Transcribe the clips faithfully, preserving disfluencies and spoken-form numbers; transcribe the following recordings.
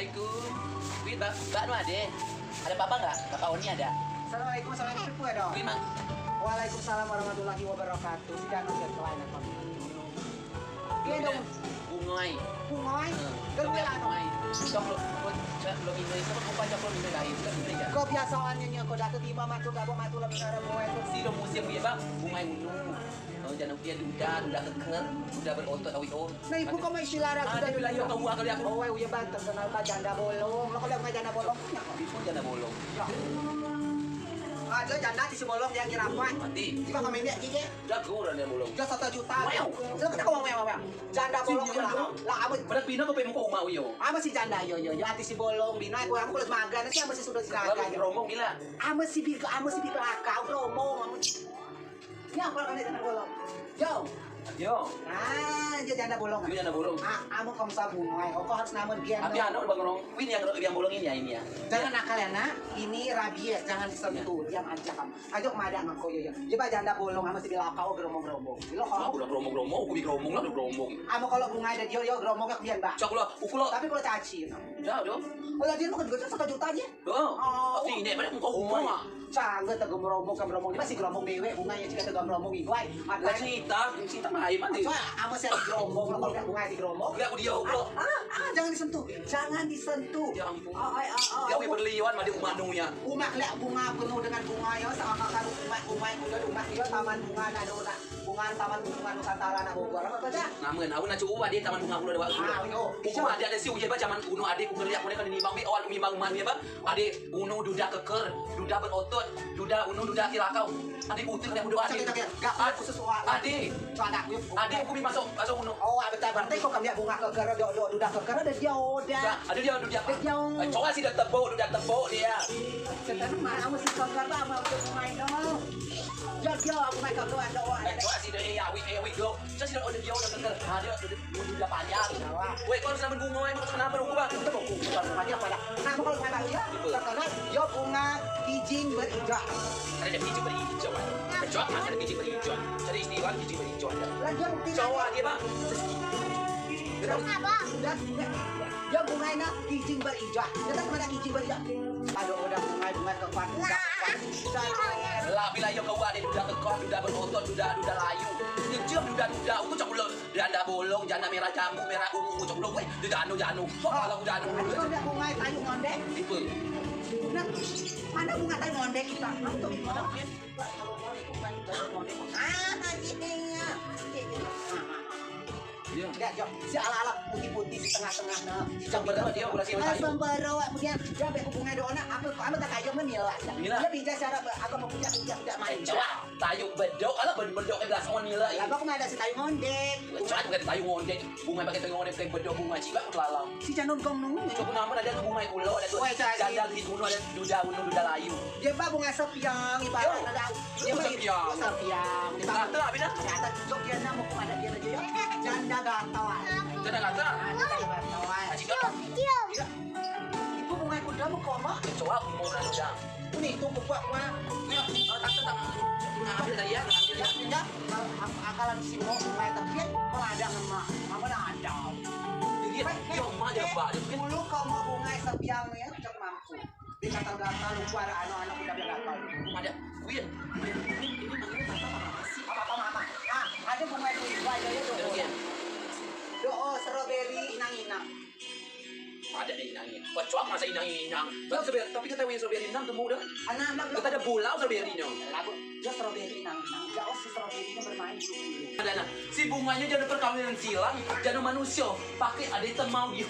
Assalamualaikum. Wih, Bak, Bak nu ade? Ada papa nggak? Papa Oni ada? Assalamualaikum, assalamualaikum, siapa dong? Wih, Mang. Waalaikumsalam warahmatullahi wabarakatuh. Si Danu, si Tuan, apa? Dia dong. Bungai. Bungai? Hmm. Kan gue anu. Bungai. Cok lo, cok lo, bungai. Sama bukan cok lo, bungai lain. Bukan bungai ya? Kebiasaannya, nyo, kau dah terima masuk, gak mau masuk, lebih ngarep bungai itu. Si lo musim, ya, Bang. Bungai unu. Oh, jano uyo duda, duda keker, duda berotot, awei o. Nah, ibu kau mah istilah ragu. Ada wilayah kau buat kali aku. Oh, uyo Bang, terkenal Bang janda bolong. Lo kalau bukan janda bolong, punya kau. Itu janda bolong. Ya. Ada janda di si bolong, dia kira apa? Mati. Tiba kau main dia, gigi. Jago orang dia bolong. Dia satu juta. Wow. Lo kena kau mau, mau, mau. Janda bolong lah. Lah, apa? Pada pina kau pengen kau mau, yo. Apa si janda, yo, yo, yo, ati si bolong, bina, aku, aku kulit magang, si apa si sudah si raga, yo. Rombong gila. Apa si bi, apa si bi kelakau, rombong, apa? Yo, kalau kena janda bolong. Yo. Yo. Ah, dia janda bolong. Dia janda bolong. Ah, amu kamu sabung, ay. Kau harus namun dia. Tapi anak bang rong, ini yang, yang bolong ini ya, ini ya. Jangan nakal ya, Nak. Ini rabies, jangan disentuh. Diam aja kamu. Ajo kemada ngako, yo, yo. Dia ba janda bolong, amu si bi kelakau, gerombong-gerombong. Lo kamu. Aku udah gerombong-gerombong, aku di gerombong lah, gerombong. Amu kalau bungai ada dia, yo, gerombong aku biar, Bang. Cok lo, uku lo. Tapi kalau caci, no. Jauh dong. Kalau dia mau ke juga satu juta aja. Oh, oh, ini mana muka rumah? Cangga tegem rombong, kan rombong. Dia masih gerombong dewek, bungai yang juga tegem rombong, iguai. Lah, cerita, cerita main, mati. Cuma, apa sih gerombong, lo kalau bungai di gerombong? Lihat dia, bro. Ah, ah, ah, jangan disentuh. Jangan disentuh. Ya ampun. Ah, ah, ah, ah. Dia berliwan, mati rumah nunya. Rumah, lihat bunga penuh dengan bunga, ya, sama kakak rumah, rumah, udah rumah, dia taman bunga, ada orang. Bunga taman bunga Nusantara nak Bogor, apa baca? Namen, aku nak coba dia taman bunga udah dewek. Ah, yo. Uku ade, ade si uye ba zaman unu ade, uku ngeliat, uku kan ini bang, bi awal kami bang man ya ba. Ade unu duda keker, duda berotot, duda unu duda kilakau. Ade kutu kena udah ade. Sakit, sakit. Gak, aku sesuai. Ade. Celana aku. Ade, aku bi masuk, masuk unu. Oh, ada tak berarti kau kami bunga keker, do, do, duda keker, ada dia, oh, dah. Ada dia, ada dia. Ada dia, oh. Eh, coba sih, dah tebok, dah tebok dia. Setan mana, aku si keker, ba, mau dia main, dong. Yo, yo, aku mai kau doa, doa. Eh, coba sih, dah, eh, awik, eh, awik, yo. Coba sih, dah, udah dia, udah keker. Ada, udah, udah panjang. Weh, kau harus nambah bunga, emang kenapa lu, Bang? Kita mau bunga, panjang, pada. Nah, kalau kata dia, terkenal, yo, bunga kijing berijak. Ada kijing berijak, Bang. Kecuali ada kijing berijak. Cari istilah kijing berijak, ya. Lah, dia bukti. Cowok lagi, Bang. Kenapa? Udah, udah. Yo, bunga ini kijing berijak. Kita kemana kijing berijak? Aduh, udah bunga, bunga kekuat, udah kekuat. Lah, bila yo kau ada duda kekuat, duda berotot, duda, duda layu. Jejak duda, duda. Aku cak ulo, janda bolong, janda merah jambu, merah ungu, cak ulo, weh, duda anu, janu. Kok kalau duda anu? Ada bunga tayu ngondek? Tipe. Nah, mana bunga tayu ngondek kita? Mana tuh? Mana? Ah, tadi dia. Iya. Lihat, Jok. Si ala-ala putih-putih di tengah-tengah, nah. Yang bener dia, ulah si tayu. Sembero, kemudian dia ambil hubungan doa, apa, apa tak kayu menilai. Nilai. Dia bija cara ber-, apa, mau punya, punya, punya main. Coba, tayu bedok, kalau bedok, bedok, eh, belas on nilai. Lah, aku nggak ada si tayu ngondek. Coba, bukan tayu ngondek. Bunga pakai tayu ngondek, pakai bedok, bunga ciba, aku telalong. Si Canon Gong nunggu. Coba nama ada tuh bunga kulo, ada tuh. Woi, cari. Janda di gunung, ada duda, gunung, duda layu. Dia, Pak, bunga sepiang, ibarat ada. Dia, Pak, sepiang. Sepiang. Gatal, apa dah? Gatal, cok, dia nama, kok ada dia aja, ya. Janda gatal. Janda gatal? Janda gatal. Aji gatal. Cium. Iya. Ibu bunga kuda mau koma? Coba, mau nanya. Ini, tunggu, Pak, Pak. Iya, tante, tante. Ngambil tadi ya, ngambil ya. Ya, akalan si mau bunga, tapi kalau ada sama, apa dah ada? Jadi, eh, ya, emak dia, eh, Pak. Dulu kau mau bunga sepiang, ya, cok mampu. Di gatal-gatal, lupa ada anu, anak udah gatal. Ada, Win. Ini, ini manggilnya Tata apa Mama sih? Apa-apa Mama. Ah, ada bunga itu, itu aja ya, tuh. Ada, Win. Do'o, strawberry, inang-inang. Ada deh inang-inang. Wah, coak masa inang-inang. Tapi strawberry, tapi kata Win strawberry inang temu dah. Anak-anak. Kita ada pulau strawberry-nya. Lagu, dia strawberry inang-inang. Jauh si strawberry-nya bermain dulu. Ada, nah. Si bunganya jadi perkawinan silang, jadi manusia. Pakai ada temau dia.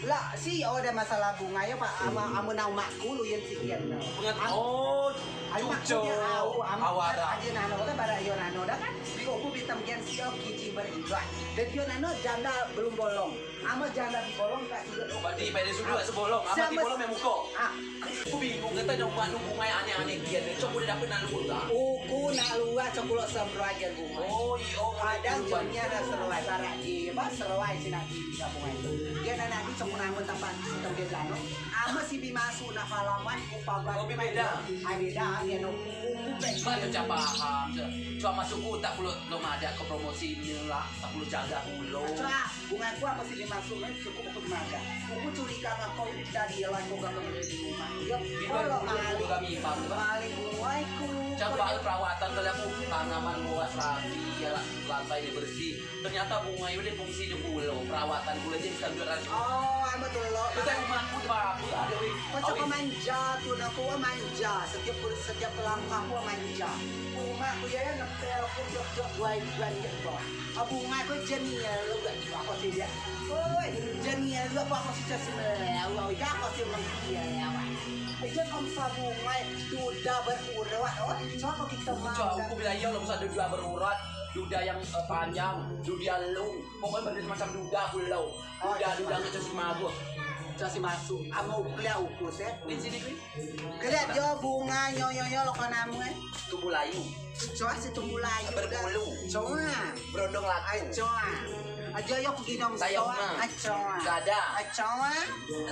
Lah, si, oh, ada masalah bunga ya, Pak. Ama, ama nau makku, luyen si kian. Pengat-, oh, cucu. Ayo, makkunya, au, ama, awara. Aja nano, kan, pada iyo nano, dah, kan? Biko, bu, bitam kian si, oh, kijing beribat. Dan iyo nano, janda belum bolong. Ama janda di bolong, tak sudah. Berarti, pada sudah, sebolong. Ama di bolong, yang muka. Ah. Aku bingung, kata nau mak, nau bunga aneh-aneh kian. Coba udah dapet nau luar. Uku nau luar, coba lo sembroy aja bunga. Oh, iyo. Kadang jadinya ada seruai, barak di, apa, seruai si nanti. Gabungan itu. Dia nak nabi cuma namun tempat tempat dia lano. Ama si bi masuk nak halaman, upah gua. Oh, bi beda. Ai beda. Ba yo coa paham, coa. Coa masuk ku tak kulo, lok madeak ke promosi ne lah, tak kulo jago kulo. Coa, bungai ku amen si dimasuk ne cukup uku magang. Uku curiga ngen ko, jadi lah ko gak kembali di rumah. Yo, kalau maling, maling bungai ku. Coa ba perawatan kalau uku tanaman luas lagi, ya lah, lantai dibersih. Ternyata bungai yo de fungsi ne kulo, perawatan kulo jadi standar. Oh, ai betul lo. Betul, umeak ku ba, ba ade, weh. Ko coa manja, tun, uku manja. Setiap, setiap langkah ku manja. Umeak ku yo, yo, ngepel ku, jok, jok, duai, duai, jok, jok. Bungai ku jenial, lo gak jua ko si dio. Oi, jenial lo, apa ko si casi melewa, ya ko si mengkial, ya, weh. Ijo kom sa bungai, duda berurat, oh, coa ko kito. Coa, uku bilang yo, lo bisa duda berurat, duda yang, eh, panjang, duda lung. Pokokne berbagai macam duda kulo. Duda, duda ngen casi mago. Casi masuk. Amen keliak uku se. Di sini, Kwi. Keliak dio bungai yo, yo, yo, lo ko namen, eh? Tumbuh layu. Coa si tumbuh layu. Berbulu. Coa. Berondong laku. Ai, coa. Ajo yo ku ginong. Sayang, coa. Ai, coa. Dada. Ai, coa.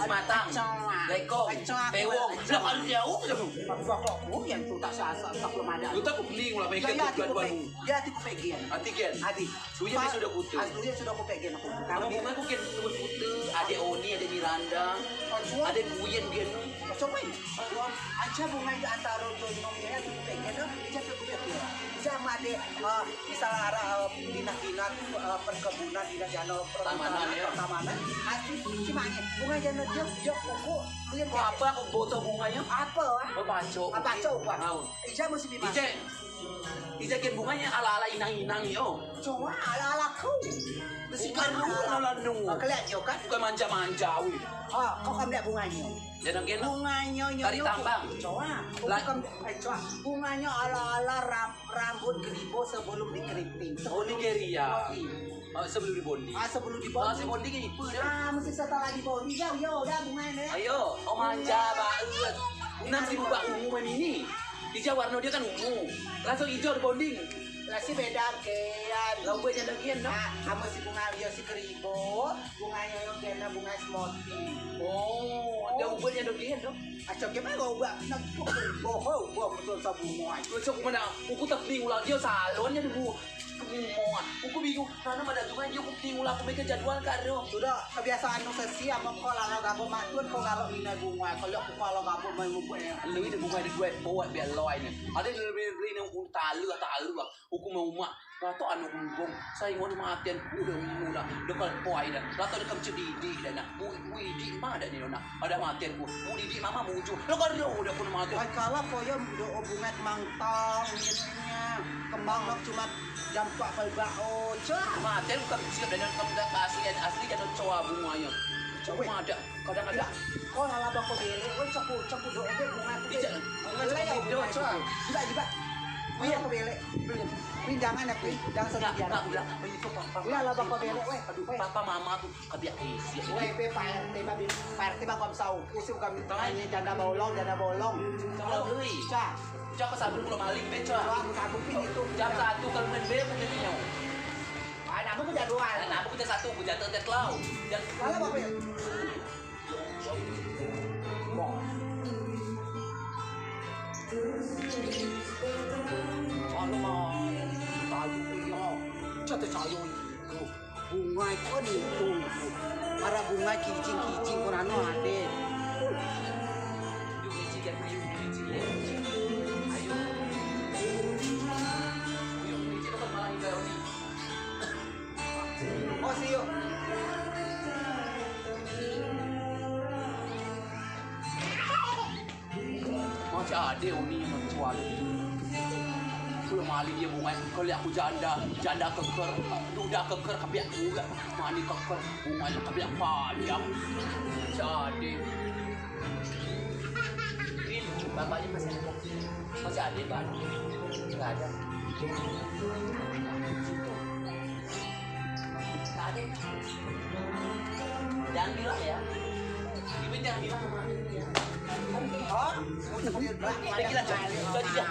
Sematang. Ai, coa. Lekong. Ai, coa. Tewong. Lah, kalau jauh, jauh. Bak, bak, bak, yang tu tak sa-, sa-, tak belum ada. Lu tak kuning lah, pegang. Ya, ya, tujuan aku pe-, baru. Ya, aku pegen. Antigen. Adi. Suye sudo kute. As, suye sudo ku pegen aku. Kalau bungai ku gen sudo kute, ade Oni, ade Miranda, ade Kuyen gen. Coa, coa. Aja bungai di antara tu nom ya, aku pegen, no. Aja aku pegen. Aja ama ade, eh, misal ara, eh, dinas-dinas, eh, perkebunan, dinas jano, pertamanan, ya. Pertamanan. Asli, cuma bungai jano dio, dio kuku, lu yang. Apa aku boto bungai yo? Apa? Apa, Cok? Apa, Cok? Ija musim dimasak. Ija gen bungai yo ala-ala inang-inang yo. Coa, ala-ala ku. Bukan lu, ala-ala nu. Keliak yo kan? Bukan manja-manja, wih. Ha, ko kam liak bungai yo. Bungai yo, yo, tari tambang. Coa. Bukan, eh, coa. Bungai yo ala-ala ram-, rambut keribo sebelum dikeriting. Oh, Nigeria. Oh, sebelum dibonding. Ah, sebelum dibonding. Ah, sebelum dibonding ipe dah? Ah, mesti setelah dibonding. Yo, yo, dah bungai ne. Ayo, oh manja bae. Nam si bubak ungu mai mini. Ijai warno dio kan ungu. Langsung ijo dibonding. Lah si beda kean. Lah ubek jano gen, no? Ah, amen si bungai yo si keribo, bungai yo gen, bungai semoti. Oh, dio ubek jano gen, no? Aco ke mano ubek, nak boho, boho betul sabungo. Terus aku mana? Uku tak bingung lah, dio salon jano bu. Kebingungan. Uku bingung. Nano madeak juga dio, uku bingung lah, aku mikir jadwal kak dio. Sudo, kebiasaan nu sesi, amen ko lalau gabung matun, ko galok nino bungai, ko lok ko lalau gabung mai mubuk ne. Lu ide bungai di gue, bawa biar lo aine. Ade beli, beli ne, uku talu, talu, uku mai umeak. Rato anu embong, sai ngon maten, udah mula, dekal poi dah. Rato dekam cedidi dah nak. Mu, mu idik ma dak ni nak. Ade maten ku. Mu idik mama mujur. Lo kan ro dak ku maten. Ai kala ko yo do bungai kemang tong, ininya. Kemang lok cuma jampak pelbak o, cak. Maten ku kan siap dan kam dak asli, asli jano coa bungai yo. Coa dak. Kadang-kadang. Ko lala bako belek, weh, capu, capu do, oke, bungai ku. Ijai, bungai capu do, coa. Jibeak, jibeak. Weh, bako belek. Weh, jangan ya, weh. Jangan sedih. Weh, lala bako belek, weh. Aduh, weh. Papa mama tu. Kebiak isi. Weh, pe, Pak R T, Pak R T, Pak R T, Pak Komsau. Usi bukan tanya janda bolong, janda bolong. Kalau beli. Cak. Cak, ke satu kalau maling, be, cak. Cak, aku satu pin itu. Jam satu kalau main be, aku pin nyo. Ah, nama aku jadwal. Nama aku jam satu, aku jatuh tes lau. Jam. Kalau apa ya? Bong. Kalau mau, tahu ya. Jatuh sayur itu. Bungai ko ni tu. Para bungai kijing-kijing ko nano ade. Yuk kijing, yuk kijing. Ayo. Yuk kijing, tempat malam hingga ni. Oh, si yuk. Masih ade uni mencual. Kulo maling dio bungai, keliak ku janda, janda keker, duda keker, kebiak kulo, mani keker, bungai kebiak panjang. Masih ade. Ini bapaknya masih ada. Masih ade, Pak? Nggak ada. Jangan bilang ya. Ibu jangan bilang sama aku ya. Hah? Udah gila, Cok. Udah gila.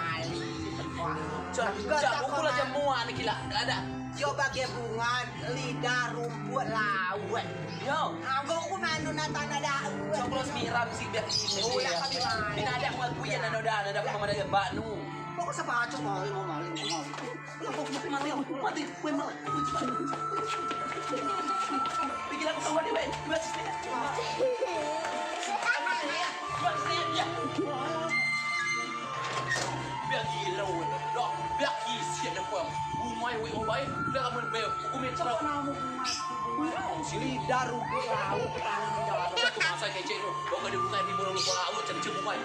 Cak, cak, uku lah jamuan ni kila. Ada. Yo bagi bunga lidah rumput laut. Yo. Anggo uku manu na tanah daun. Cak, kalau semiram si biar ini. Ulah kami mah. Ini ada aku aku ya nano dah, ada aku mama ada banu. Kok sepatu mau mau mau mau. Mati, mati, mati. Pikir aku kawan dia, weh. Dua sisi. Dua sisi, ya. Biar gila, weh. Dah, biar kisi ada kau. Umai, weh, umai. Dah kamu, weh, hukum yang cerah. Sini daru, weh, lauk, tangan, jalan. Satu masa kecil tu. Kau kena buka di mulut kau lauk, cem-cem umai.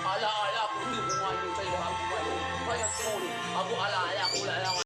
Ala, ala, aku tu umai, cari lauk, umai. Kau yang kau ni. Aku ala, ala, aku ala, ala.